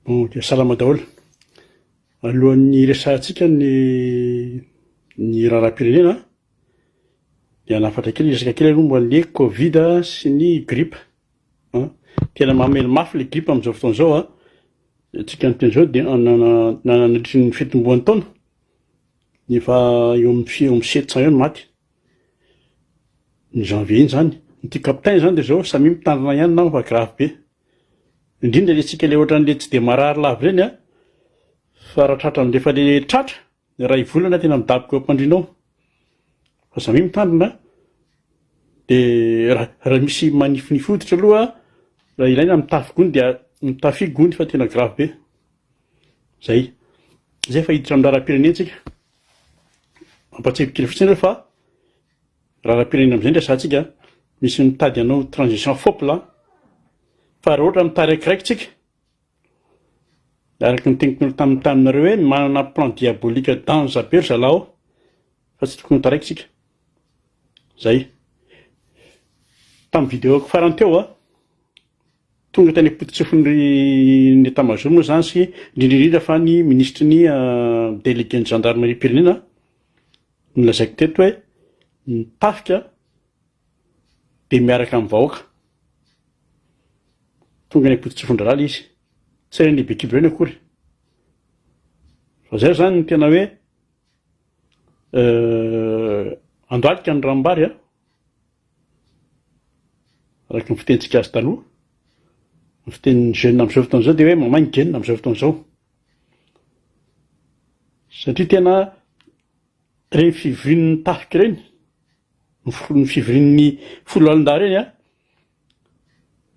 Bon dia salama daholo. Alohan'ny hiresahantsika ny ny raharaham-pirenena dia hanafatra kely hiresaka kely aloha momba ny covid sy ny grippe. Tena mamely mafy le grippe amin'izao fotoana izao an. Antsika miteny izao dia nandritry ny fitomboan'ny taona efa eo amin'ny eo amin'ny 700 eo ny maty. Ny janvier iny zany. Ny tiako ampitaina zany dia izao, samia mitandrina ihany nama fa grave be. Indrindra le tsika le ohatran'le tsy dia marary lava ireny an, fa raha tratra amin'le efa le tratra, iray volana tena midaboka eo am-pandriana ao. Fa samia mitandrina an, dia raha raha misy manifinify hoditra aloha, raha ilaina mitafy gony dia mitafia gony fa tena grave be. Zay. Zay fa hiditra amin'ny raharaham-pirenena tsika. Mampatsiahy kely fotsiny aloha fa Raharaham-pirenena amin'izay ny resahantsika, misy mitady hanao transition fôpla, fa raha ohatra mitaraikiraiky tsika, araka ny teniko tamin'ny taminareo hoe manana plan diabolique danza be ry zalahy ao, fa tsy tokony ho taraiky tsika. Zay. Tamin'ny vidéo-ko farany teo a, tonga tany am-pototsofin'ny ny état major moa zany sy indrindra indrindra fa ny minisitry ny délégué-n'ny gendarmerie-pirenena, Nolazaiko teto hoe ny tafika dia miaraka amin'ny vahoaka. Tonga any am-pototsifondralahy ilay izy. Tsy ireny lehibe kibo ireny akory. Fa izay izany no tena hoe andohalika ny ranombary a. Araka ny fitenintsika azy taloha. Ny fitenin'ny jeune amin'izao fotoana izao dia hoe mamay ny genina amin'izao fotoana izao. Satria tena ireny fivorian'ny tafika ireny, ny fivorian'ny foloalindahy ireny an,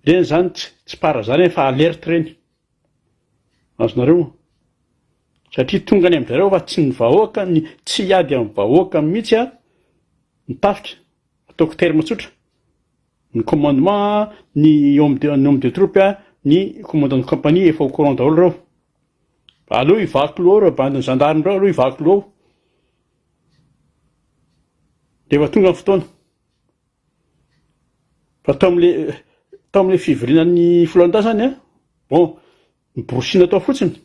ireny izany tsy par hasard ireny fa alerte ireny. Azonareo? Satria tonga any amin-dry zareo fa tsy ny vahoaka, ny tsy hiady amin'ny vahoaka mihitsy an, ny tafika. Ataoko terme tsotra, ny commandement, ny homme de, ny homme de troupe, ny commandant de compagnie efa au courant daholo ireo. Aleo hivaky loha ao ireo bandin'ny gendarme ireo, aleo hivaky loha ao. Rehefa tonga ny fotoana. Fa tao amin'le tao amin'le fivoriana ny filohan'ny zany an, bon, niborosina tao fotsiny,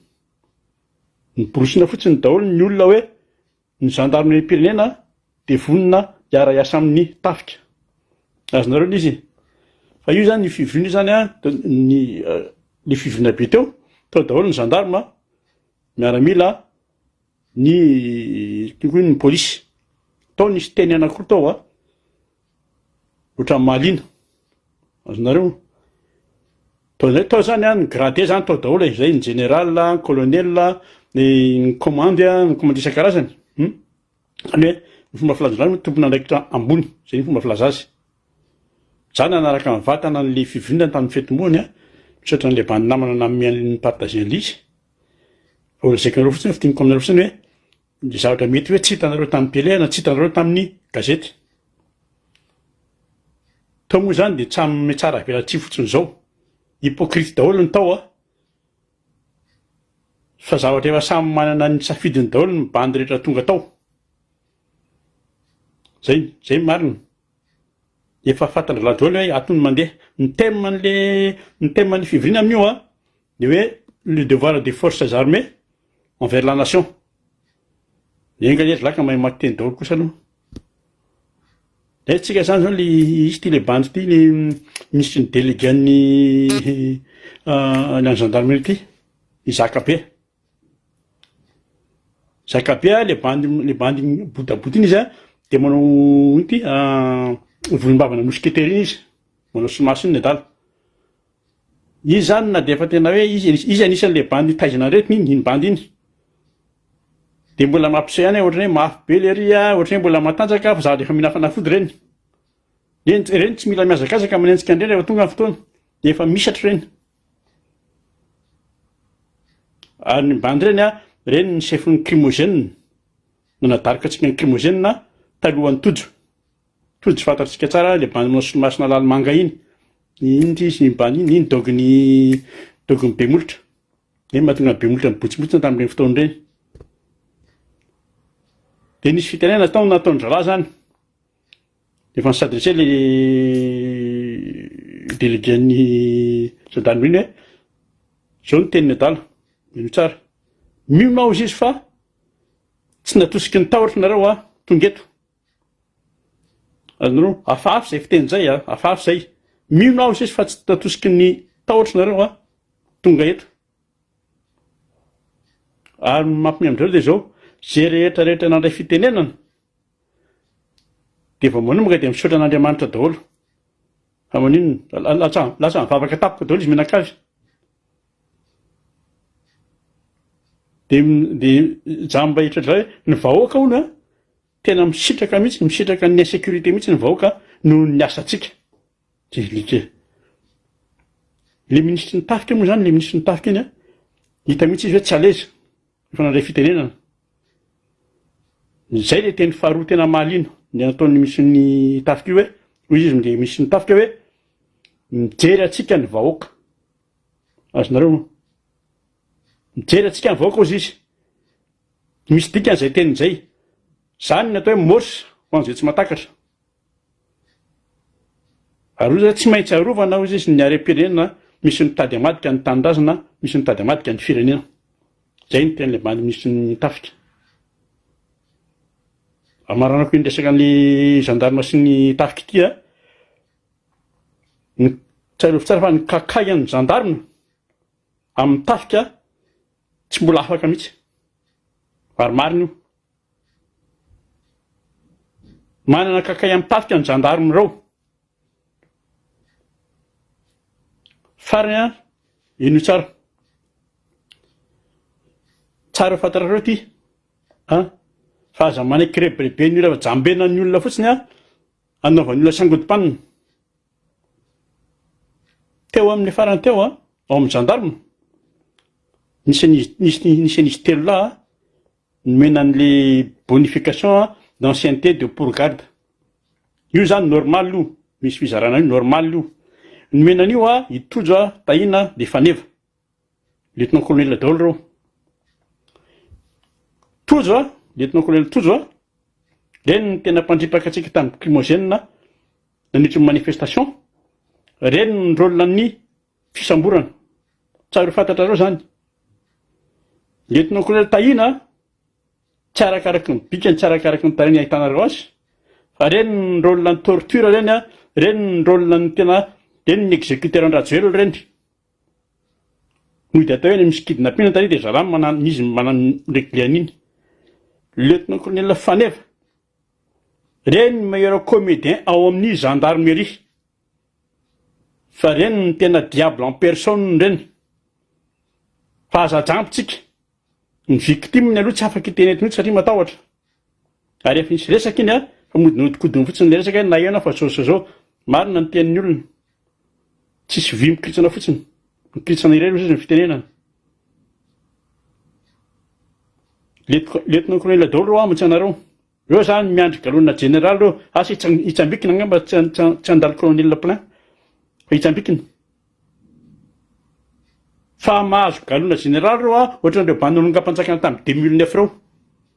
niborosina fotsiny daholo ny olona hoe Ny zandarimeriam-pirenena dia vonona hiara-hiasa amin'ny tafika. Azonareo ilay izy? Fa io izany, io fivoriana io izany an, ny ilay fivoriana be teo, tao daholo ny gendarme, miaramila, ny tokony hoe ny polisy. Tao nisy teny anankiroa tao an, ohatran'ny mahaliana. Azonareo? Tao indray tao zany an, ny gradé zany tao daholo e, zay ny général, ny colonel, ny ny commande, ny commande isan-karazany, hum, zany hoe ny fomba filaza zany hoe tompon'andraikitra ambony, zay ny fomba filaza azy. Za nanaraka mivantana an'le fivoriana tamin'ny fetim-boany an, misaotra an'le bandy namana nanome an'le ni-partager an'le izy, fa ho lazaiko anareo fotsiny, fintiniko aminareo fotsiny hoe Ny zavatra mety hoe tsy hitanareo tamin'ny télé na tsy hitanareo tamin'ny gazety. Tao moa izany dia tsamy mitsara velatsihy fotsiny izao. Hypocrite daholo ny tao a! Fa zavatra efa samy manana ny safidiny daholo ny bandy rehetra tonga tao. Zay, zay ny marina. Efa fantan-dralahy daholo hoe ato ny mandeha. Ny thème an'le, ny thème an'le fivoriana amin'io a, Ny hoe le devoir des forces armées envers la nation. Enga anie ry zalahy ka mahay mamaky teny daholo kosa aloha. Dia tsika zany zao le izy ty le bandy ty le minisitry ny délégué an'ny ny an'ny gendarmerie ty, i Zaka be. Zaka be a le bandy le bandy bodaboda iny izy a de manao ino ty volombavana mousquetaire iny izy, manao solomaso iny ny adala. Izy zany na dia efa tena hoe izy izy anisan'le bandy nitaizana aretina iny, iny bandy iny. De mbola mampiseho ihany hoe ohatran'ny hoe mafy be lery a, ohatran'ny hoe mbola matanjaka fa zavatra efa mila fanafody ireny. Ireny ireny tsy mila mihazakazaka manenjika an'ireny rehefa tonga ny fotoana, de efa misatra ireny. Ary ny bandy ireny a, ireny ny chefon'ny crimogène, nanadaroka antsika ny crimogène talohan'ny Tojo. Tojo fantatsika tsara le bandy manao solomasona lalimanga iny, iny ty izy iny bandy iny, iny dogny dogny be molotra, iny mahatonga ny be molotra mibotsibotsina tamin'ireny fotoana ireny. De nisy fitenenana tao nataon-drahalahy zany, efa ni-s'adresser le délégué-n'ny gendarmerie iny hoe. Izao ny tenin'ny adala, henoy tsara, Mino aho hozy izy fa tsy natosiky ny tahotra nareo aho tonga eto. Azonareo? Hafahafa izay fiteny izay a, hafahafa izay. Mino aho hozy izy fa tsy natosiky ny tahotra nareo aho tonga eto. Ary ny mampime amin-dry zareo dia izao, izay rehetra rehetra nandray fitenenana dia vao manomboka dia misaotra an'Andriamanitra daholo. Fa maninona? Lasa lasa mivavaka tampoka daholo izy mianakavy. Dia dia jamba hitratra hoe ny vahoaka hono a, tena misitraka mihitsy, misitraka ny insécurité mihitsy ny vahoaka noho ny asantsika. Dia le minisitry ny tafika moa zany, le minisitry ny tafika iny a, hita mihitsy izy hoe tsy à l'aise. Efa nandray fitenenana. Izay le teny faharoa tena mahaliana ny nataon'ny minisitry ny tafika io hoe, hoy izy le minisitry ny tafika hoe, mijery antsika ny vahoaka. Azonareo moa? Mijery antsika ny vahoaka hozy izy. Misy dikany izay teny izay. Izany ny atao hoe morse ho an'izay tsy mahatakatra. Ary hoy izy hoe tsy maintsy arovana hoy izy ny harem-pirenena, misy mitady hamadika ny tanindrazana, misy mitady hamadika ny firenena. Izay ny tenin'ilay bandy minisitry ny tafika. Amaranako iny resaka an'ilay gendarme sy ny tafika ity a. Ny tsarovy tsara fa ny kakay an'ny gendarme amin'ny tafika tsy mbola afaka mihitsy. Ary marina io. Manana kakay amin'ny tafika ny gendarme ireo. Farany an, henoy tsara. Tsara ho fantatrareo ity an, fa aza manaiky rebireben'ny olona fa jambenan'ny olona fotsiny an, anaovan'ny olona sangodim-panina. Teo amin'ny farany teo an, ao amin'ny gendarme, nisy an'izy nisy nisy an'izy telo lahy an, Nomena an'le bonification d'ancienneté de pour garde. Io zany normal io, misy fizarana io normal io. Nomena an'io a i Tojo a, Tahina de Faneva. Lieutenant colonel daholo reo. Tojo a, lieutenant colonel Tojo a, reny ny tena mpandripaka antsika tamin'ny lacrymogène nandritry ny manifestation, reny ny rôle ny fisamborana. Tsara ho fantatrareo zany. Lieutenant colonel Tahina tsy arakaraky ny bikany, tsy arakaraky ny tarehiny ahitanareo azy fa reny ny rôle ny torture reny a, reny ny rôle ny tena, reny ny executeur an-dRajoelina reny. Mody atao hoe misy kidnapping tary dia zalahy manan, izy manan mi-regler an'iny. Lieutenant colonel Faneva, reny ny meilleur comédien ao amin'ny gendarmerie. Fa reny no tena diable en personne reny. Fa aza ajambo tsika. Ny victime ny aloha tsy afaka hiteny eto mihitsy satria matahotra. Ary efa nisy resaka iny a, fa mody nodikodiny fotsiny le resaka hoe naheno aho fa zao sy zao. Marina ny tenin'ny olona. Tsisy vy mikritsana fotsiny. Mikritsana irery hozy izy ny fitenenana. Lieutenant colonel daholo reo amantsy anareo. Reo zany miandry galona jeneraly reo, asa hitsambikina angamba tsy handalo colonel plein fa hitsambikina. Fa mahazo galona jeneraly reo a, ohatran'ireo bandy nongam-panjakana tamin'ny 2009 reo.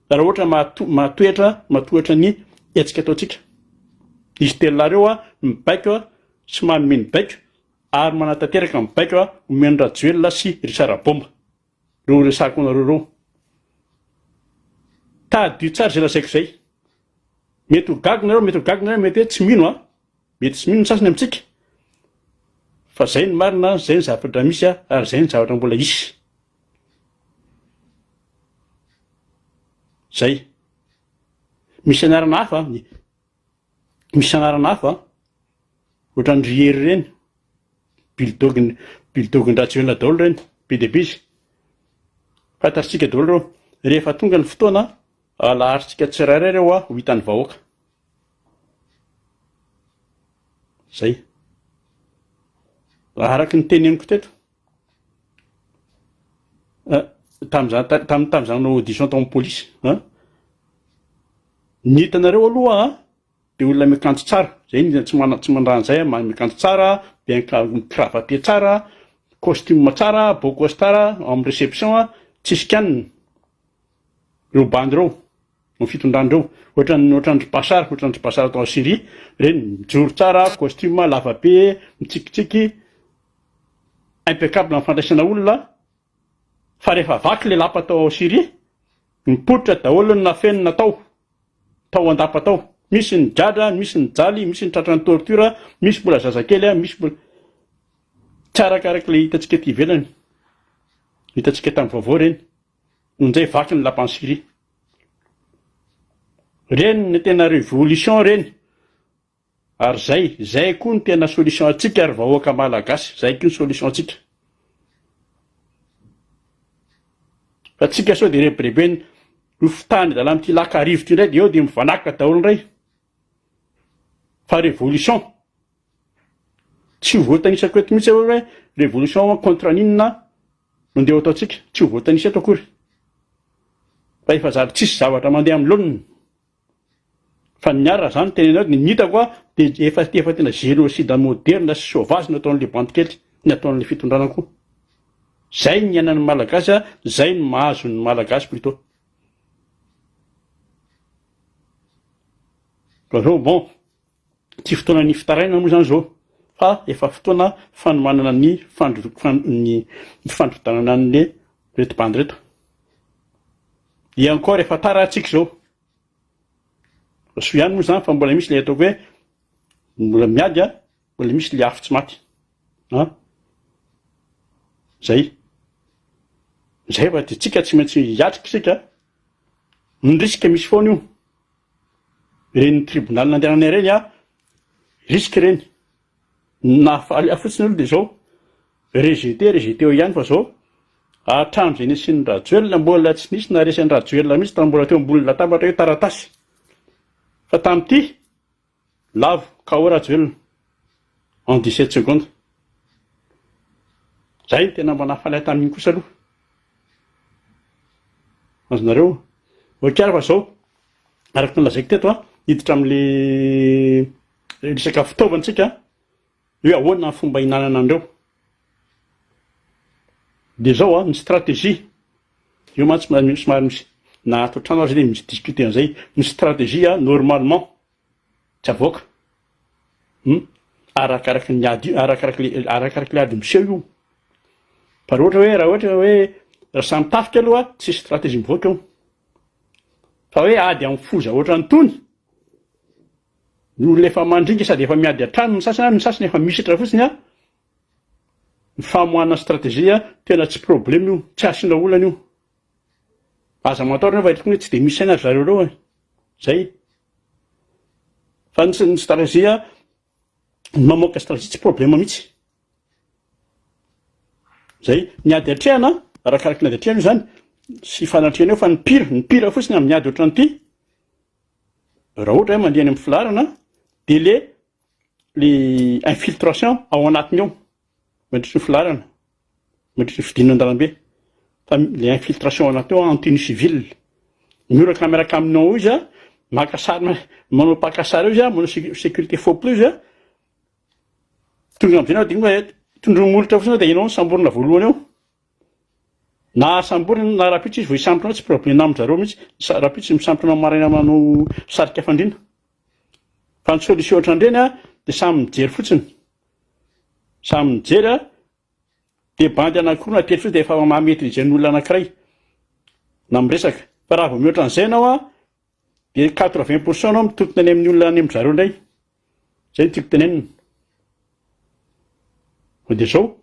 Raha ohatra mahatohitra mahatohitra ny hetsika ataontsika. Izy telolahy reo a, mibaiko sy manome ny baiko ary manatanteraka ny baiko omen'i Rajoelina sy Richard Bomba. Reo resahako anareo reo. Tadidio tsara izay lazaiko izay. Mety ho gaga nareo, mety ho gaga nareo, mety hoe tsy mino an. Mety tsy mino ny sasany amintsika. Fa zay ny marina, zay ny zavatra misy ary zay ny zavatra mbola hisy. Zay. Misy anarana hafa, misy anarana hafa, ohatran'ny ry Hery ireny. Bulldog bulldog-n-dRajoelina daholo ireny, be dia be izy. Fantatritsika daholo ireo. Rehefa tonga ny fotoana, alaharintsika tsirairay ireo ho hitan'ny vahoaka. Zay. Araka ny teneniko teto, tamin'izaho tamin'izaho nanao audition tao amin'ny polisy, ny hitanareo aloha Dia olona miakanjo tsara, zay ny tsy mana tsy mandà an'izay aho, mahay miakanjo tsara, bien cravaté tsara, costume tsara, beau costard ao amin'ny réception, tsisy kianina ireo bandy ireo, ny fitondrana ireo, ohatran'ny ohatran-dry Bachar, ohatran-dry Bachar tao Syrie, ireny mijoro tsara, costume lava be, mitsikitsiky, impeccable amin'ny fandraisana olona. Fa rehefa vaky le lapa tao Syrie, nipoitra daholo ny nafenina tao, tao an-dapa tao. Misy ny gadra, misy ny jaly, misy ny tratran'ny torture, misy mbola zazakely, misy mbola. Tsy arakaraka le hitantsika ety ivelany, hitantsika tamin'ny vaovao ireny. Injay vaky ny lapan'i Syrie. Reny ny tena révolution reny. Ary zay, zay koa no tena solution antsika ry vahoaka malagasy, zay koa ny solution antsika. Fa tsika sao de rebirebeny ho fitahany adala amin'ity lac arivo ty indray de eo de mivanaka daholo indray. Fa révolution. Tsy ho voatanisako eto mihitsy aho hoe révolution contre an'inona no ndeha ho ataontsika, tsy ho voatanisa eto akory. Fa efa zary tsisy zavatra mandeha amin'ny laoniny. Fa ny ahy raha za no tenenao dia ny hitako a dia efa efa tena génocide moderne sy sauvage no ataon'le bandy kely, ny ataon'le fitondrana koa. Zay ny iainan'ny malagasy a, zay no mahazo ny malagasy plutôt. Fa zao bon, tsy fotoanan'ny fitarainana moa zany zao fa efa fotoana fanomanana ny fandro- ny fandrodanana an'le reto bandy reto. Et encore efa tara antsika izao. Soa ihany moa izany fa mbola misy ilay ataoko hoe mbola miady a, mbola misy ilay afo tsy maty. An! Zay. Zay fa dia tsika tsy maintsy hiatrika isika. Ny risque misy foana io. Ireny tribunal nandehananay ireny a, risque ireny. Ny nahafaly ahy fotsiny aloha dia izao, rejeter rejeter eo ihany fa izao hatramin'izay nisian'i Rajoelina mbola tsy nisy naharesy an'i Rajoelina mihitsy tamin'ny mbola teo ambony latabatra hoe taratasy fa tamin'ity lavo KO Rajoelina en 17 secondes. Zay no tena mba nahafaly ahy tamin'iny kosa aloha. Azonareo? Ok ary fa izao, araka ny lazaiko teto an, hiditra amin'le Resaka fitaovana tsika hoe ahoana ny fomba hinanana an'ireo. Dia zao an, ny stratégie, io mantsy somary misy na ato an-trano aza anie misy discuter an'izay, ny stratégie an normalement tsy avoaka, hum, arakaraky ny ady arakaraky le arakaraky le ady miseho io. Fa raha ohatra hoe raha ohatra hoe raha samy tafika aloha tsisy stratégie mivoaka eo. Fa hoe ady amin'ny foza ohatran'itony, Ny olona efa mandringa sady efa miady an-trano ny sasany, ny sasany efa misitra fotsiny an, ny famoahana stratégie tena tsy problème io, tsy asiana olana io. Aza matahotra nareo fa hitako hoe tsy dia misy saina ry zareo ireo e. Zay. Fa ny ny stratégie, ny mamoaka stratégie tsy problème mihitsy. Zay. Ny ady atrehana, arakaraky ny ady atrehana io zany, sy ifanatrehana eo fa ny pire, ny pire fotsiny amin'ny ady ohatran'ity, Raha ohatra hoe mandeha any amin'ny filaharana dia le le infiltration ao anatiny ao mandritry ny filaharana, mandritry ny fidinana an-dalambe fa le infiltration ao anatiny ao en tenue civile, mioraka miaraka aminao ao izy a, maka sary manao mpaka sary eo izy a, manao sécurité faux pneu izy a, tonga amin'izay ianao dia tonga dia tondroy molotra fotsiny dia ianao no samborina voalohany eo. Na samborina na rahampitso izy vao hisambotra anao tsy problème amin zareo mihitsy, rahampitso misambotra anao maraina manao sarika fandriana. Fa ny solution ohatran'ireny a dia samy mijery fotsiny, samy mijery a dia bandy anankiroa na telo fotsiny dia efa maha maitriser ny olona anankiray na miresaka. Fa raha vao mihoatra an'izay ianao a dia 80 pour cent anao mitontona any amin'ny olona any amin zareo indray. Zay no tiako tenenina. Fa dia zao.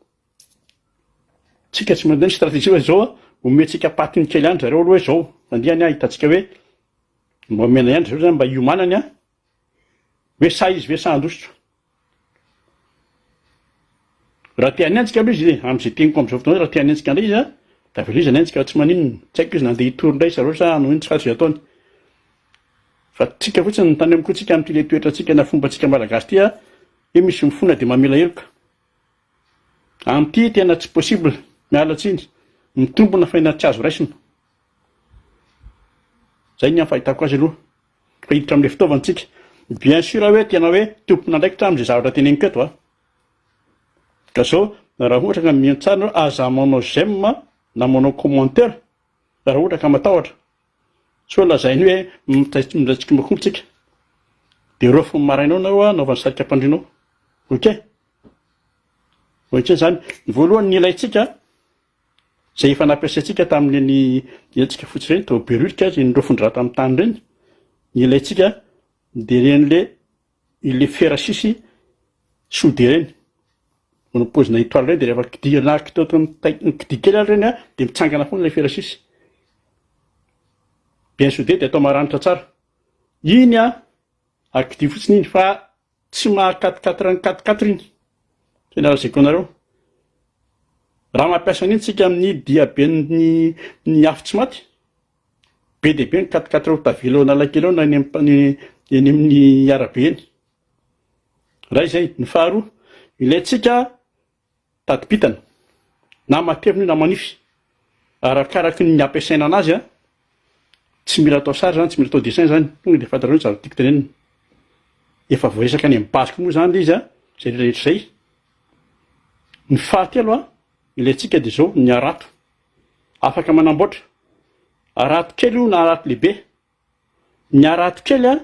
Tsika tsy mandeha ny stratégie fa zao a, omentsika patiny kely ihany zareo aloha hoe zao, andiany a hitantsika hoe mba omena ihany zareo zany mba hiomanany a, hoe sahy izy ve sa handositra. Raha te hanenjika aloha izy e, amin'izay teniko amin'izao fotoana izao raha te hanenjika indray izy a, dia avela izy hanenjika fa tsy maninona, tsy haiko izy na handeha hitory indray zareo sa hanao inona tsy fantatro izay ataony. Fa tsika fotsiny ny tany amiko tsika amin'ity le toetrantsika na fombantsika malagasy ity a, hoe misy mifona dia mamela heloka. Amin'ity tena tsy possible, miala tsiny, mitombona fa ena tsy azo raisina. Zay ny fahitako azy aloha. Fa hiditra amin'ilay fitaovana tsika. Bien sûr hoe tena hoe tompon'andraikitra amin'izay zavatra teneniko eto a. Ka zao raha ohatra ka mihaino tsara nareo aza manao j'aime na manao commentaire raha ohatra ka matahotra. Sao lazainy hoe miray tsikombakomba tsika. Dia rofy ny maraina ao nareo anaovany sarika am-pandriana ao. Ok? Ok zany. Ny voalohany ny ilaintsika. Izay efa nampiasaintsika tamin'ireny hetsika fotsy ireny, tao Berurika, ireny rofon-drà tamin'ny tany ireny, ny ilaintsika dia ireny le ilay fera sisy soudé ireny. Manao paozina étoile ireny dia rehefa kidirina kidia kely ary ireny an, dia mitsangana foana ilay fera sisy. Bien soudé dia atao maranitra tsara. Iny an, akidio fotsiny iny fa Tsy maha quatre quatre ny quatre quatre iny, tena lazaiko anareo. Raha mampiasa an'iny tsika amin'ny diaben'ny ny afo tsy maty, be dia be ny quatre quatre ho tavela eo Analakely eo na eny amin'ny eny amin'ny arabe eny. Iray izay. Ny faharoa, ilaintsika Tadim-pintana, na matevina io na manify, arakaraky ny ampiasaina anazy an, tsy mila atao sary zany, tsy mila atao dessin zany, tonga dia fantatrareo ny zavatra tiako tenenina. Efa voaresaka any amin'ny base koa moa zany le izy an, zay rehetra rehetra zay. Ny fahatelo an, ilaintsika dia zao, ny harato. Afaka manamboatra, harato kely io na harato lehibe, Ny harato kely a,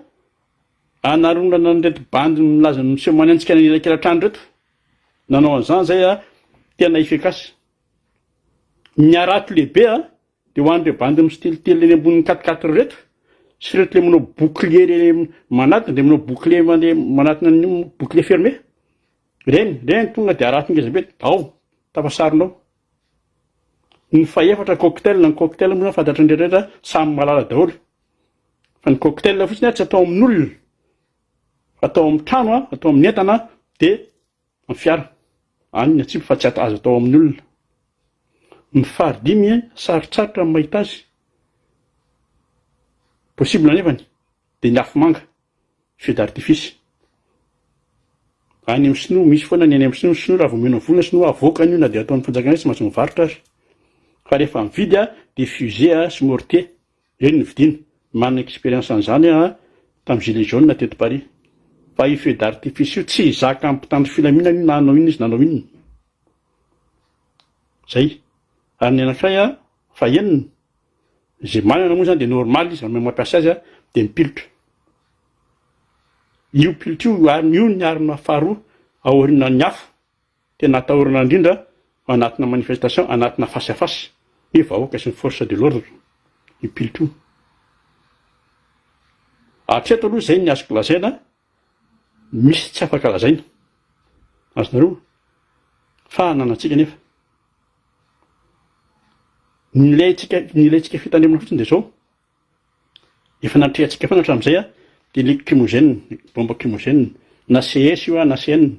anaronana an'ireto bandy milaza miseho manenjika ny anelakelan-trano ireto. Nanao an'izany zay a, tena efficace. Ny harato lehibe a, dia ho an'ireo bandy mistilitily eny ambonin'ny quatre quatre ireto, sy ireto le manao bouclier le manatona, dia manao bouclier mandeha manatona an'io bouclier fermé. Ireny, ireny tonga dia harato ngeza be, ao, tafasarona ao. Ny fahefatra cocktail, ny cocktail moa zany fantatry ny rehetra samy mahalala daholo fa ny cocktail fotsiny tsy atao amin'olona fa atao amin'ny trano a, atao amin'ny entana dia amin'ny fiara, any ny atsimo fa tsy azo atao amin'ny olona. Ny fahadimy sarotsarotra ny mahita azy, possible anefany dia ny afomanga. Feu d'artifice. Any amin'ny sinoa, misy foana ny any amin'ny sinoa, ny sinoa raha vao omena vola ny sinoa avoakany io na dia ataon'ny fanjakana hoe tsy maintsy mivarotra ary. Fa rehefa mividy dia fusée sy mortier, ireny no vidiana. Manana expérience an'izany aho tamin'ny gilet jaune teto Paris. Fa io feu d'artifice io tsy zakan'ny mpitandro filaminana io na hanao inona izy na hanao inona. Zay. Ary ny anankiray fahenina, Izay manana moa izany dia normal izy raha mahay mampiasa azy dia mipilotra. Io pilotra io ary io ny arme faharoa aorianan'ny afo tena atahorana indrindra anatina manifestation anatina face à face hoe vahoaka sy ny force de l'ordre io pilotra io. Hatreto aloha izay ny azoko lazaina misy tsy afaka lazaina. Azonareo? Fa ananantsika anefa. Ny ilaintsika, ny ilaintsika fitandremana fotsiny dia izao, efa natrehantsika foana hatramin'izay an, dia ny lacrymogène, bombe lacrymogène, na CS io an, na CN.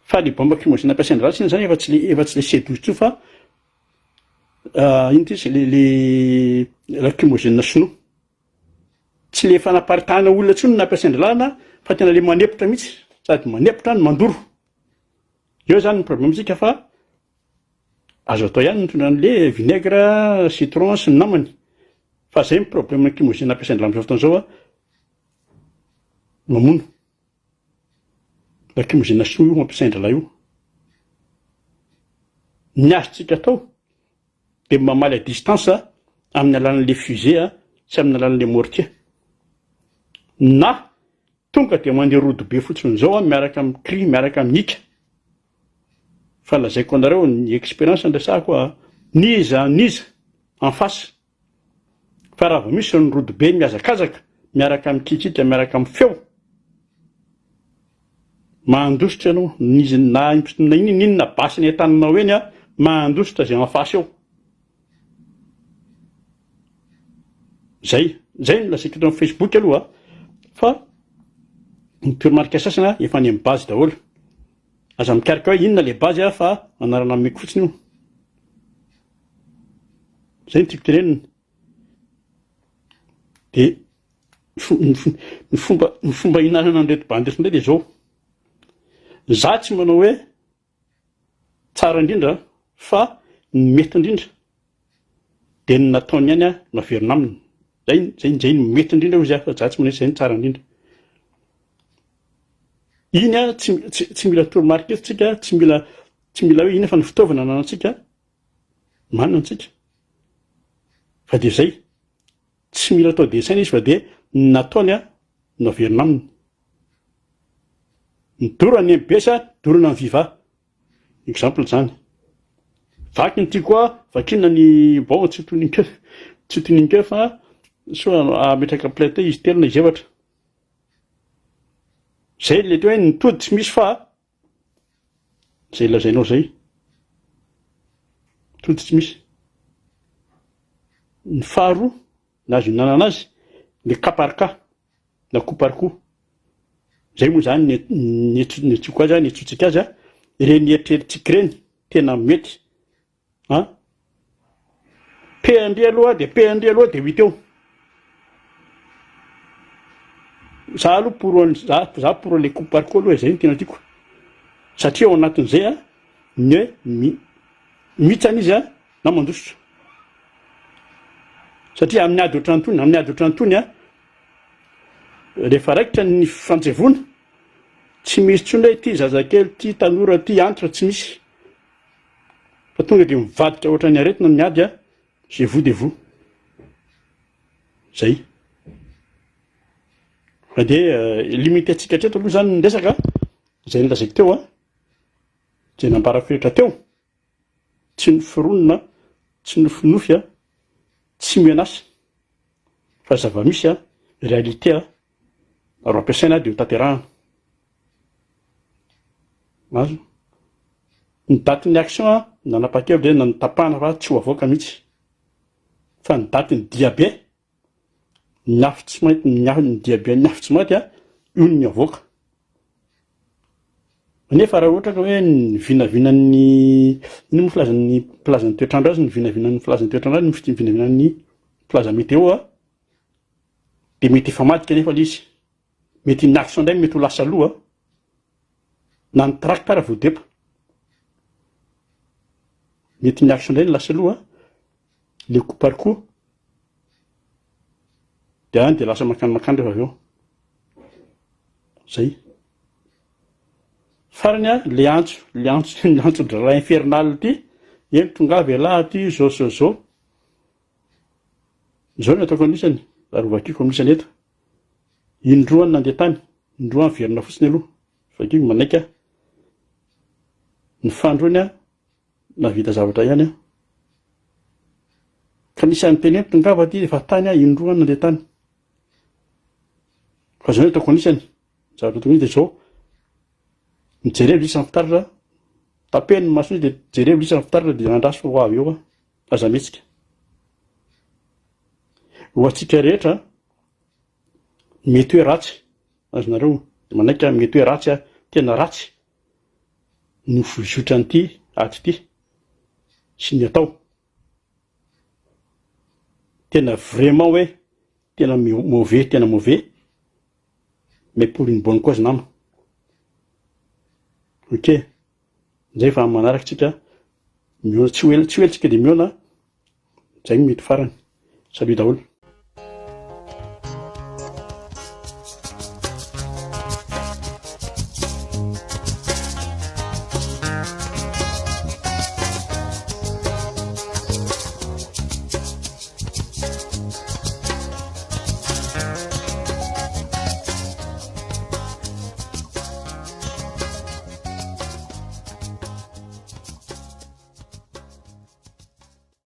Fa le bombe lacrymogène ampiasain-dry zalahy tsinona zany efa tsy le, efa tsy le C douze intsony fa inona ity izy, le le lacrymogène sinoa. Tsy le fanaparitahana olona intsony no nampiasain-dry lalana fa tena le manepotra mihitsy, sady manepotra no mandoro. Eo zany ny problème-tsika fa azo atao ihany ny mitondra an'le vinaigre, citron sy ny namany fa zay ny problème kimozina ampiasain-dry amin'izao fotoana izao a, mamono. Lakimozina sinoa io ampiasain-dry lahy io. Ny azontsika atao dia mamaly à distance amin'ny alalan'le fusée sy amin'ny alalan'le mortier na Tonga dia mandeha rodobe fotsiny izao aho miaraka amin'ny cri miaraka amin'ny hika fa lazaiko anareo ny expérience no resahako a, n'iza n'iza en face fa raha vao misy ny rodobe mihazakazaka miaraka amin'ny kikika miaraka amin'ny feo mandositra ianao n'iza na na inona n'inona basy ny an-taninao eny a mandositra izay en face eo. Zay, zay no lazaiko eto amin'ny Facebook aloha fa ny toromarika sasany efa any amin'ny base daholo. Aza mikaroka hoe inona le base fa anarana ameko fotsiny io. Zay no tiako tenenina. De ny fomba ny fomba hinanana an'ireto bandy ireto indray de zao. Za tsy manao hoe Tsara indrindra fa ny mety indrindra dia ny nataony ihany no averina aminy. Zay zay zay no mety indrindra hozy aho fa za tsy manao hoe zay no tsara indrindra. Iny a tsy tsy tsy mila toromarika eto tsika, tsy mila tsy mila hoe inona fa ny fitaovana ananantsika manana antsika. Fa dia zay. Tsy mila atao dessin izy fa dia ny nataony a no averina aminy. Ny dorana ny mbs a, dorana ny viva. Exemple zany. Vaky ny tiako a, vakina ny bon tsy toniko tsy toniko eo fa soa ametraka plainte izy telo na izy efatra. Zay le teo hoe ny tody tsy misy fa zay lazainao zay. Tody tsy misy. Ny faharoa na azo ihinanana azy le cas par cas na coup par coup. Zay moa zany ny ny niantsoako azy niantsoantsika azy ireny eritreritsika ireny tena mety an! Pehan-dry aloha dia pehan-dry aloha dia ho hita eo. Za aloha pour an za za pour le coup par coup aloha e, zay no tena tiako satria ao anatin'izay an ny hoe mi- mihitsana izy an na mandositra satria amin'ny ady ohatran'itony amin'ny ady ohatran'itony an rehefa raikitra ny fifanjevoana tsy misy intsony hoe ity zazakely ity tanora ity antitra tsy misy fa tonga dia mivadika ohatran'ny aretina ny ady an je vous de vous zay fa dia limite antsika hatreto aloha zany ny resaka zay nolazaiko teo an zay nambarako rehetra teo Tsy noforonina, tsy nofinofy a, tsy menace fa zava-misy a, réalité a, ary ho ampiasaina dia ho tanterahana. Azo? Ny datin'ny action a, nanapa-kevitra zay na notapahana fa tsy ho avoaka mihitsy. Fa ny datin'ny diabe, ny afo tsy mainty, ny afo, ny diaben'ny afo tsy maty a, io no miavoaka. Nefa raha ohatra ka hoe ny vinavinan'ny, inona moa filazan'ny filazan'ny toetr'andro azy, ny vinavinan'ny filazan'ny toetr'andro azy, ny vinavinan'ny mpilaza météo a, de mety hifamadika anefa le izy, mety ny action indray mety ho lasa aloha na ny tract ara voadepa, mety ny action indray no lasa aloha, le coup par coup, de any de lasa mankany mankany rehefa avy eo. Zay. Farany a, le antso, le antso, le antson-draharaha infernal ity, eny tongava ialahy aty zao zao zao. Zao ny ataoko anisany, ary hovakiko anisany eto. Indroa nandeha tany, indroa niverina fotsiny aloha. Vakiko manaiky aho. Ny fahandroany aho, nahavita zavatra ihany aho. Ka nisy an'ny teny hoe tongava aty efa tany aho, indroa nandeha tany. Fa zao ny ataoko anisany, ny zavatra ataoko dia zao, mijerevo isan'ny fitaratra, tapeno ny masony dia jerevo isan'ny fitaratra dia andraso ho avy eo aho, aza mihetsika. Ho antsika rehetra, mety hoe ratsy, azonareo manaiky aho, mety hoe ratsy aho, tena ratsy no fizotran'ity ady ity sy ny atao. Tena vraiment hoe tena mauvais tena mauvais mais pour une bonne cause nama. Ok, zay fa manaraka tsika mihaona tsy ho ela tsy ho ela tsika de mihaona, zay no mety farany. Salut daholo.